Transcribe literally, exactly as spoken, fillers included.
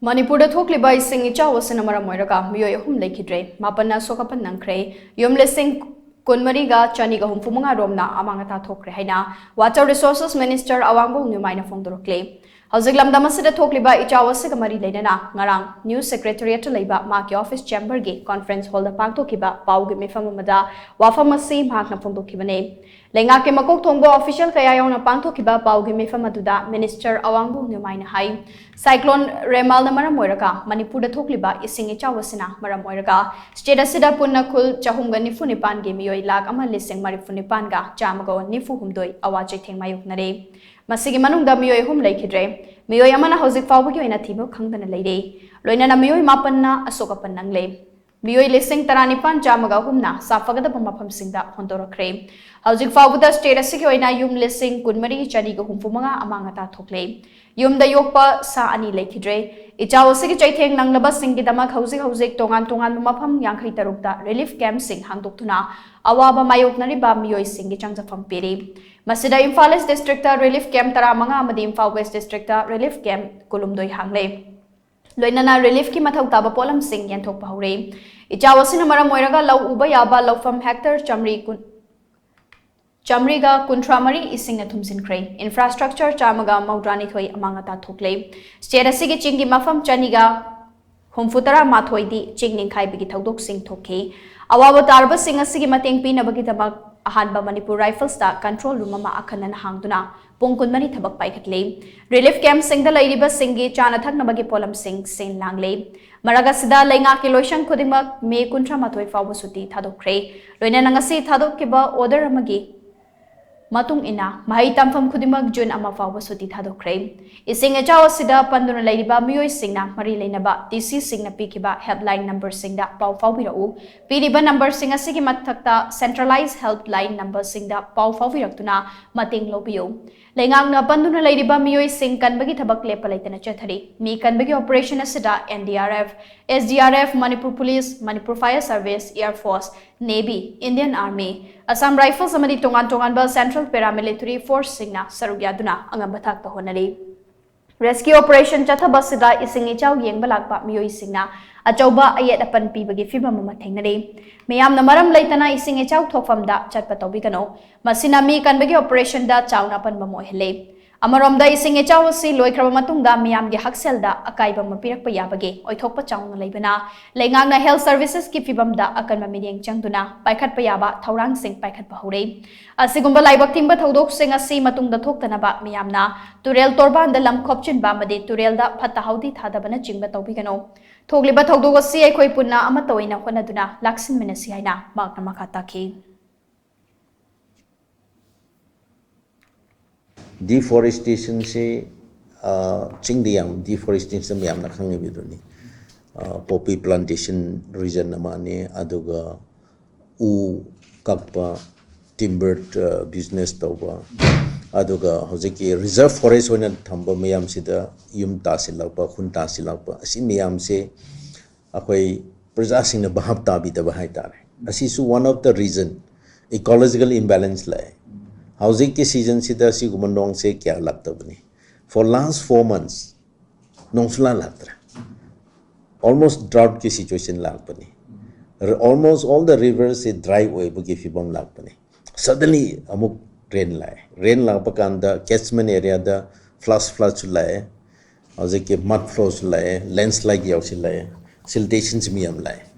ꯃꯅꯤꯄꯨꯔꯗ ꯊꯣꯛꯂꯤꯕ ꯏꯁꯤꯡ ꯏꯆꯥꯎ ꯑꯁꯤꯅ ꯃꯔꯝ ꯑꯣꯏꯔꯒ ꯃꯤꯑꯣꯏ ꯑꯍꯨꯝ ꯂꯩꯈꯤꯗ꯭ꯔꯦ, ꯃꯥꯄꯟꯅ ꯑꯁꯣꯛ ꯑꯄꯟ ꯅꯪꯈ꯭ꯔꯦ꯫ ꯌꯨꯝ ꯂꯤꯁꯤꯡ ꯀꯨꯟꯃꯔꯤꯒ ꯆꯅꯤꯒ ꯍꯨꯝꯐꯨ ꯃꯉꯥ ꯔꯣꯝꯅ ꯑꯃꯥꯡ ꯑꯇꯥ ꯊꯣꯛꯈ꯭ꯔꯦ ꯍꯥꯏꯅ Water Resources Minister ꯑꯋꯥꯡꯕꯝ ꯅ꯭ꯌꯨꯃꯥꯏꯅ ꯐꯣꯡꯗꯣꯔꯛꯂꯤ꯫ ꯍꯧꯖꯤꯛ ꯂꯝꯗꯝ ꯑꯁꯤꯗ ꯊꯣꯛꯂꯤꯕ ꯏꯆꯥꯎ ꯑꯁꯤꯒ ꯃꯔꯤ ꯂꯩꯅꯅ ꯉꯔꯥꯡ News Secretariat ꯂꯩꯕ ꯃꯍꯥꯛꯀꯤ office chamber ꯒꯤ conference hall ꯗ ꯄꯥꯡꯊꯣꯛꯈꯤꯕ ꯄꯥꯎꯒꯤ ꯃꯤꯐꯝ ꯑꯃꯗ ꯋꯥꯐꯝ ꯑꯁꯤ ꯃꯍꯥꯛꯅ ꯐꯣꯡꯗꯣꯛꯈꯤꯕꯅꯤ꯫ ꯂꯩꯉꯥꯛꯀꯤ ꯃꯀꯣꯛ ꯊꯣꯡꯕ official ꯀꯌꯥ ꯌꯥꯎꯅ ꯄꯥꯡꯊꯣꯛꯈꯤꯕ ꯄꯥꯎꯒꯤ ꯃꯤꯐꯝ ꯑꯗꯨꯗ Minister ꯑꯋꯥꯡꯕꯝ ꯅ꯭ꯌꯨꯃꯥꯏꯅ ꯍꯥꯏ, Cyclone ꯔꯦꯃꯥꯜꯅ ꯃꯔꯝ ꯑꯣꯏꯔꯒ ꯃꯅꯤꯄꯨꯔꯗ ꯊꯣꯛꯂꯤꯕ ꯏꯁꯤꯡ ꯏꯆꯥꯎ ꯑꯁꯤꯅ ꯃꯔꯝ ꯑꯣꯏꯔꯒ state ꯑꯁꯤꯗ ꯄꯨꯟꯅ ꯈꯨꯜ ꯆꯍꯨꯝꯒ ꯅꯤꯐꯨ ꯅꯤꯄꯥꯟꯒꯤ ꯃꯤꯑꯣꯏ ꯂꯥꯈ ꯑꯃ ꯂꯤꯁꯤꯡ ꯃꯔꯤꯐꯨ ꯅꯤꯄꯥꯟꯒ ꯆꯥꯝꯃꯒ ꯅꯤꯐꯨ ꯍꯨꯝꯗꯣꯏ ꯑꯋꯥ ꯆꯩꯊꯦꯡ ꯃꯥꯌꯣꯛꯅꯔꯦ꯫ ꯃꯁꯤꯒꯤ ꯃꯅꯨꯡꯗ ꯃꯤꯑꯣꯏ ꯑꯍꯨꯝ ꯂꯩꯈꯤꯗ꯭ꯔꯦ꯫ ꯃꯤꯑꯣꯏ ꯑꯃꯅ ꯍꯧꯖꯤꯛ ꯐꯥꯎꯕꯒꯤ ꯑꯣꯏꯅ ꯊꯤꯕ ꯈꯪꯗꯅ ꯂꯩꯔꯦ꯫ ꯂꯣꯏꯅꯅ ꯃꯤꯑꯣꯏ ꯃꯥꯄꯟꯅ ꯑꯁꯣꯛ ꯑꯄꯟ ꯅꯪꯂꯦ꯫ ꯃꯤꯑꯣꯏ ꯂꯤꯁꯤꯡ ꯇꯔꯥꯅꯤꯄꯥꯟ ꯆꯥꯝꯃꯒ ꯑꯍꯨꯝꯅ ꯁꯥꯐꯒꯗꯕ ꯃꯐꯝꯁꯤꯡꯗ ꯍꯣꯟꯗꯣꯔꯛꯈ꯭ꯔꯦ꯫ ꯍꯧꯖꯤꯛ ꯐꯥꯎꯕꯗ state ꯑꯁꯤꯒꯤ ꯑꯣꯏꯅ ꯌꯨꯝ ꯂꯤꯁꯤꯡ ꯀꯨꯟꯃꯔꯤ ꯆꯅꯤꯒ ꯍꯨꯝꯐꯨ ꯃꯉꯥ ꯑꯃꯥꯡ ꯑꯇꯥ ꯊꯣꯛꯂꯦ꯫ ꯌꯨꯝꯗ ꯌꯣꯛꯄ ꯁꯥ ꯑꯅꯤ ꯂꯩꯈꯤꯗ꯭ꯔꯦ꯫ ꯏꯆꯥꯎ ꯑꯁꯤꯒꯤ ꯆꯩꯊꯦꯡ ꯅꯪꯂꯕꯁꯤꯡꯒꯤꯗꯃꯛ ꯍꯧꯖꯤꯛ ꯍꯧꯖꯤꯛ ꯇꯣꯉꯥꯟ ꯇꯣꯉꯥꯟꯕ ꯃꯐꯝ ꯌꯥꯡꯈꯩ ꯇꯔꯨꯛꯇ relief camp ꯁꯤꯡ ꯍꯥꯡꯗꯣꯛꯇꯨꯅ ꯑꯋꯥꯕ ꯃꯥꯌꯣꯛꯅꯔꯤꯕ ꯃꯤꯑꯣꯏꯁꯤꯡꯒꯤ ꯆꯪꯖꯐꯝ ꯄꯤꯔꯤ꯫ ꯃꯁꯤꯗ ꯏꯝꯐꯥꯜ East district ꯇ relief camp ꯇꯔꯥꯃꯉꯥ ꯑꯃꯗꯤ ꯏꯝꯐꯥꯜ West district ꯇ relief camp ꯀꯨꯟꯍꯨꯝꯗꯣꯏ ꯍꯥꯡꯂꯦ꯫ ꯂꯣꯏꯅꯅ relief ꯀꯤ ꯃꯊꯧ ꯇꯥꯕ ꯄꯣꯠꯂꯝꯁꯤꯡ ꯌꯦꯟꯊꯣꯛꯄ ꯍꯧꯔꯦ꯫ ꯏꯆꯥꯎ ꯑꯁꯤꯅ ꯃꯔꯝ ꯑꯣꯏꯔꯒ ꯂꯧ ꯎꯕ ꯌꯥꯕ ꯂꯧꯐꯝ hectare ꯆꯥꯃꯔꯤ ꯀꯨꯟ, ꯆꯥꯃꯔꯤꯒ ꯀꯨꯟꯊ꯭ꯔꯥ ꯃꯔꯤ ꯏꯁꯤꯡꯅ ꯊꯨꯝꯖꯤꯟꯈ꯭ꯔꯦ꯫ Infrastructure ꯆꯥꯝꯃꯒ ꯃꯧꯗ꯭ꯔꯥꯅꯤꯊꯣꯏ ꯑꯃꯥꯡ ꯑꯇꯥ ꯊꯣꯛꯂꯦ꯫ State ꯑꯁꯤꯒꯤ ꯆꯤꯡꯒꯤ ꯃꯐꯝ ꯆꯅꯤꯒ ꯍꯨꯝꯐꯨ ꯇꯔꯥ ꯃꯥꯊꯣꯏꯗꯤ ꯆꯤꯡ ꯅꯤꯡꯈꯥꯏꯕꯒꯤ ꯊꯧꯗꯣꯛꯁꯤꯡ ꯊꯣꯛꯈꯤ꯫ ꯑꯋꯥꯕ ꯇꯥꯔꯕꯁꯤꯡ ꯑꯁꯤꯒꯤ ꯃꯇꯦꯡ ꯄꯤꯅꯕꯒꯤꯗꯃꯛ ꯑꯍꯥꯟꯕ ꯃꯅꯤꯄꯨꯔ Rifles ꯇ control room ꯑꯃ ꯑꯈꯟꯅꯅ ꯍꯥꯡꯗꯨꯅ ꯄꯨꯡ ꯀꯨꯟꯃꯔꯤ ꯊꯕꯛ ꯄꯥꯏꯈꯠꯂꯤ꯫ Relief camp ꯁꯤꯡꯗ ꯂꯩꯔꯤꯕꯁꯤꯡꯒꯤ ꯆꯥꯅ ꯊꯛꯅꯕꯒꯤ ꯄꯣꯠꯂꯝꯁꯤꯡ ꯁꯤꯟ ꯂꯥꯡꯂꯦ꯫ ꯃꯔꯛ ꯑꯁꯤꯗ ꯂꯩꯉꯥꯛꯀꯤ ꯂꯣꯏꯁꯪ ꯈꯨꯗꯤꯡꯃꯛ ꯃꯦ ꯀꯨꯟꯊ꯭ꯔꯥ ꯃꯥꯊꯣꯏ ꯐꯥꯎꯕ ꯁꯨꯇꯤ ꯊꯥꯗꯣꯛꯈ꯭ꯔꯦ꯫ ꯂꯣꯏꯅꯅ ꯉꯁꯤ ꯊꯥꯗꯣꯛꯈꯤꯕ order ꯑꯃꯒꯤ ꯃꯇꯨꯡ ꯏꯟꯅ ꯃꯍꯩ ꯇꯝꯐꯝ ꯈꯨꯗꯤꯡꯃꯛ ꯖꯨꯟ ꯑꯃ ꯐꯥꯎꯕ ꯁꯨꯇꯤ ꯊꯥꯗꯣꯛꯈ꯭ꯔꯦ꯫ ꯏꯁꯤꯡ ꯏꯆꯥꯎ ꯑꯁꯤꯗ ꯄꯟꯗꯨꯅ ꯂꯩꯔꯤꯕ ꯃꯤꯑꯣꯏꯁꯤꯡꯅ ꯃꯔꯤ ꯂꯩꯅꯕ D C ꯁꯤꯡꯅ ꯄꯤꯈꯤꯕ helpline number ꯁꯤꯡꯗ ꯄꯥꯎ ꯐꯥꯎꯕꯤꯔꯛꯎ꯫ ꯄꯤꯔꯤꯕ number ꯁꯤꯡ ꯑꯁꯤꯒꯤ ꯃꯊꯛꯇ centralized helpline number ꯁꯤꯡꯗ ꯄꯥꯎ ꯐꯥꯎꯕꯤꯔꯛꯇꯨꯅ ꯃꯇꯦꯡ ꯂꯧꯕꯤꯌꯨ꯫ ꯂꯩꯉꯥꯛꯅ ꯄꯟꯗꯨꯅ ꯂꯩꯔꯤꯕ ꯃꯤꯑꯣꯏꯁꯤꯡ ꯀꯟꯕꯒꯤ ꯊꯕꯛ ꯂꯦꯞꯄ ꯂꯩꯇꯅ ꯆꯠꯊꯔꯤ꯫ ꯃꯤ ꯀꯟꯕꯒꯤ operation ꯑꯁꯤꯗ N D R F, S D R F, Manipur Police, Manipur Fire Service, Air Force, Navy, Indian Army, Assam Rifles ꯑꯃꯗꯤ ꯇꯣꯉꯥꯟ ꯇꯣꯉꯥꯟꯕ Central Paramilitary Force ꯁꯤꯡꯅ ꯁꯔꯨꯛ ꯌꯥꯗꯨꯅ ꯑꯉꯝꯕ ꯊꯥꯛꯇ ꯍꯣꯠꯅꯔꯤ꯫ Rescue operation ꯆꯠꯊꯕ ꯑꯁꯤꯗ ꯏꯁꯤꯡ ꯏꯆꯥꯎ ꯌꯦꯡꯕ ꯂꯥꯛꯄ ꯃꯤꯑꯣꯏꯁꯤꯡꯅ ꯑꯆꯧꯕ ꯑꯌꯦꯠ ꯑꯄꯟ ꯄꯤꯕꯒꯤ ꯐꯤꯚꯝ ꯑꯃ ꯊꯦꯡꯅꯔꯤ꯫ ꯃꯤꯌꯥꯝꯅ ꯃꯔꯝ ꯂꯩꯇꯅ ꯏꯁꯤꯡ ꯏꯆꯥꯎ ꯊꯣꯛꯐꯝꯗ ꯆꯠꯄ ꯇꯧꯕꯤꯒꯅꯨ꯫ ꯃꯁꯤꯅ ꯃꯤ ꯀꯟꯕꯒꯤ operation ꯗ ꯆꯥꯎꯅ ꯑꯄꯟꯕ ꯑꯃ ꯑꯣꯏꯍꯜꯂꯤ꯫ ꯑꯃꯔꯣꯝꯗ, ꯏꯁꯤꯡ ꯏꯆꯥꯎ ꯑꯁꯤ ꯂꯣꯏꯈ꯭ꯔꯕ ꯃꯇꯨꯡꯗ ꯃꯤꯌꯥꯝꯒꯤ ꯍꯛꯁꯦꯜꯗ ꯑꯀꯥꯏꯕ ꯑꯃ ꯄꯤꯔꯛꯄ ꯌꯥꯕꯒꯤ ꯑꯣꯏꯊꯣꯛꯄ ꯆꯥꯎꯅ ꯂꯩꯕꯅ, ꯂꯩꯉꯥꯛꯅ health services ꯀꯤ ꯐꯤꯚꯝꯗ ꯑꯀꯟꯕ ꯃꯤꯠꯌꯦꯡ ꯆꯪꯗꯨꯅ ꯄꯥꯏꯈꯠꯄ ꯌꯥꯕ ꯊꯧꯔꯥꯡꯁꯤꯡ ꯄꯥꯏꯈꯠꯄ ꯍꯧꯔꯦ꯫ ꯑꯁꯤꯒꯨꯝꯕ ꯂꯥꯏꯕꯛ ꯊꯤꯡꯕ ꯊꯧꯗꯣꯛꯁꯤꯡ ꯑꯁꯤ ꯃꯇꯨꯡꯗ ꯊꯣꯛꯇꯅꯕ ꯃꯤꯌꯥꯝꯅ ꯇꯨꯔꯦꯜ ꯇꯣꯔꯕꯥꯟꯗ ꯂꯝ ꯈꯣꯞꯆꯤꯟꯕ ꯑꯃꯗꯤ ꯇꯨꯔꯦꯜꯗ ꯐꯠꯇ ꯍꯥꯎꯗꯤ ꯊꯥꯗꯕꯅꯆꯤꯡꯕ ꯇꯧꯕꯤꯒꯅꯨ꯫ ꯊꯣꯛꯂꯤꯕ ꯊꯧꯗꯣꯛ ꯑꯁꯤ ꯑꯩꯈꯣꯏ ꯄꯨꯟꯅ ꯑꯃꯠꯇ ꯑꯣꯏꯅ ꯍꯣꯠꯅꯗꯨꯅ ꯂꯥꯛꯁꯤꯟꯃꯤꯟꯅꯁꯤ ꯍꯥꯏꯅ ꯃꯍꯥꯛꯅ ꯃꯈꯥ ꯇꯥꯈꯤ꯫ Deforestation ꯁꯤ, ꯑ, ꯆꯤꯡꯗ ꯌꯥꯝ deforestation ꯃꯌꯥꯝꯅ ꯈꯪꯉꯤꯕꯗꯨꯅꯤ꯫ ꯑ, poppy plantation reason ꯑꯃꯅꯤ, ꯑꯗꯨꯒ ꯎ ꯀꯛꯄ, timber, ꯑ, business ꯇꯧꯕ, ꯑꯗꯨꯒ ꯍꯧꯖꯤꯛꯀꯤ reserve forest ꯑꯣꯏꯅ ꯊꯝꯕ ꯃꯌꯥꯝꯁꯤꯗ ꯌꯨꯝ ꯇꯥꯁꯤꯜꯂꯛꯄ, ꯈꯨꯟ ꯇꯥꯁꯤꯜꯂꯛꯄ, ꯑꯁꯤ ꯃꯌꯥꯝꯁꯦ ꯑꯩꯈꯣꯏ ꯄ꯭ꯔꯖꯥꯁꯤꯡꯅ ꯚꯥꯞ ꯇꯥꯕꯤꯗꯕ ꯍꯥꯏꯇꯥꯔꯦ꯫ ꯑꯁꯤꯁꯨ one of the reason, ecological imbalance ꯂꯥꯛꯑꯦ꯫ ꯍꯧꯖꯤꯛꯀꯤ season ꯁꯤꯗ ꯁꯤꯒꯨꯝꯕ ꯅꯣꯡꯁꯦ ꯀꯌꯥ ꯂꯥꯛꯇꯕꯅꯤ꯫ For last four months ꯅꯣꯡ ꯁꯨꯡꯂꯥꯛ ꯂꯥꯛꯇ꯭ꯔꯦ꯫ Almost drought ꯀꯤ situation ꯂꯥꯛꯄꯅꯤ꯫ Almost all the rivers ꯁꯤ dry ꯑꯣꯏꯕꯒꯤ ꯐꯤꯕꯝ ꯂꯥꯛꯄꯅꯤ꯫ Suddenly ꯑꯃꯨꯛ rain ꯂꯥꯛꯑꯦ꯫ Rain ꯂꯥꯛꯄ ꯀꯥꯟꯗ catchment area ꯗ flash flood ꯁꯨ ꯂꯥꯛꯑꯦ, ꯍꯧꯖꯤꯛꯀꯤ mud flow ꯁꯨ ꯂꯥꯛꯑꯦ, landslide ꯌꯥꯎꯁꯤꯜꯂꯛꯑꯦ, siltation ꯁꯤ ꯃꯤ ꯌꯥꯝ ꯂꯥꯛꯑꯦ꯫